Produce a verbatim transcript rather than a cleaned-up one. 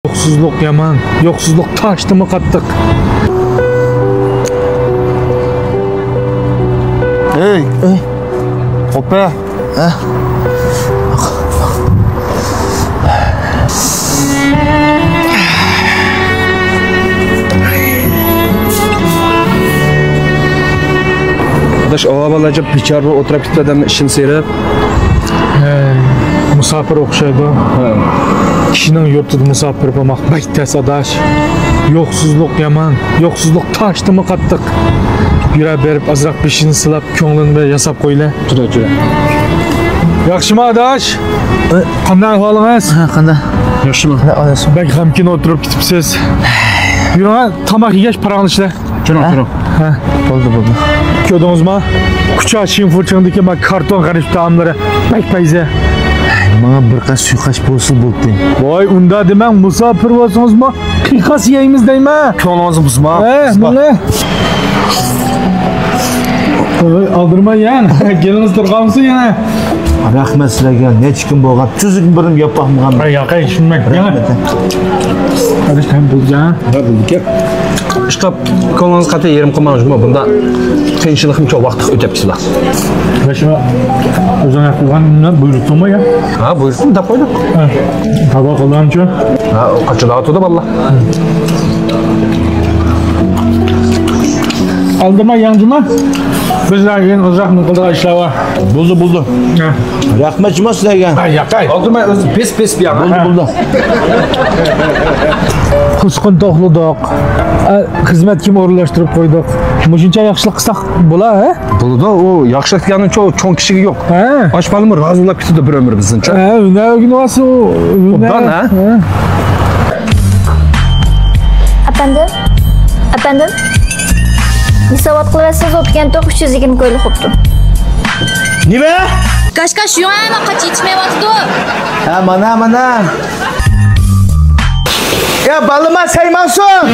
يوقسۇزلۇق يامان، يوقسۇزلۇق تاشتىنمۇ قاتتىق. ھەي! ھە؟ قوپە! ھە؟ ئاداش، ئاۋۇ بالا ئەجەب بىچارە بولۇپ ئولتۇرۇپ كېتىپتۇ ئادەمنىڭ ئىشىنى سېرىپ. ھەي، مۇساپىر ئوخشايدۇ. ھە. كىشىنىڭ يۇرتىدا مۇساپىر بولماق بەك تەس، ئاداش. يوقسۇزلۇق يامان، يوقسۇزلۇق تاشتىنمۇ قاتتىق. يۈرە بېرىپ، ئازراق بېشىنى سىلاپ، كۆڭلىنى بىر ياساپ قويلى. جۈرە، جۈرە. ياخشىمۇ، ئاداش؟ ئە؟ قانداق ئەھۋالىڭىز؟ ھە، قانداق؟ ياخشىمۇ؟ ھە، ئاداش. بەك غەمكىن ئولتۇرۇپ كېتىپسىز. يۈرۈڭە، تاماق يېگەچ پاراڭلىشىلى. جۈرە، ھە؟ جۈرە. ھە. بولدى، بولدى. كۆردىڭىزمۇ؟ كۇچا شىنفۇچىڭدىكى ما كارتون غەرب تائاملىرى بەك پەيزى. ماڭا بىر قاچ سۇيۇقئاش بولسا بولدى. ۋاي، ئۇنداق دېمەڭ، مۇساپىر بولسىڭىزمۇ قىيقاس يەيمىز دەيمەن. كۆڭلىڭىزنى بۇزما. ھە، بۇزما. مانا. ۋاي، ئالدىرىماي يەڭ. گېلىڭىز تۇرغانمىسۇن يەنە؟ رەھمەت سىلەرگە، نەچچە كۈن بولغان، تۈزۈك بىرنېمە يەپ باقمىغان. ئاي، ياقەي، چۈشۈنمەك. رەھمەت. ھەدىش ھەم بولدى، ھە؟ ھە، بولدى، كەپ. ئىشقاپ، كۆڭلىڭىز قەتئىي يېرىم قىلماڭ، جۇمۇ. بۇنداق قىيىنچىلىقمۇ چوڭ ۋاقىت ئۆتۈپ كېتىدۇ. ۋە شۇ ئۆزۈڭ ھەق قىلغان بۇيرۇقتۇڭمۇ يا؟ ھە، بۇيرۇقتۇم، دەپ قويدۇم. ھە. تاۋا قىلغانچۇ؟ ھە، قاچىلاۋاتىدۇ بالىلار. ئالدىما ياڭجىما. بىز يەنە ئۇزاق قىلىدىغان ئىشلار بار. بولدى، بولدى. ھە. رەھمەت جۇما سىلەرگە. ھە، ياقەي. ئالدىما ئۆزى پېس-پېس بۇ ياغ. بولدى، ھە. بولدى. قۇسقىنى توقلىدۇق. ئە، خىزمەتكىمۇ ئورۇنلاشتۇرۇپ قويدۇق. مۇشۇنچە ياخشىلىق قىلساق بولا، ھە؟ بولىدۇ، ئۇ ياخشىلىق دېگەننىڭ چوڭ، چوڭ كىچىكى يوق. ھە. ئاش بالىمۇ رازى بولاپ كېتىدۇ بىر ئۆمۈر بىزنىڭچە. ھە، ھۈنەر ئۆگىنىۋالسا ئۇ، ھۈنەر. ئوبدان، ھە؟ ھە. ئەپەندىم، ئەپەندىم، ھېسابات قىلىۋەتسىز ئوپكەنتۇق ئۈچ يۈز يىگىرمە كويلۇق بوپتۇ. نېمە؟ كاش، كاش، يۇڭ، ھە، ماقاچ يېتىشمەيۋاتىدۇ. ھە، مانا، مانا. يا، بالىما سەيمانسۇن!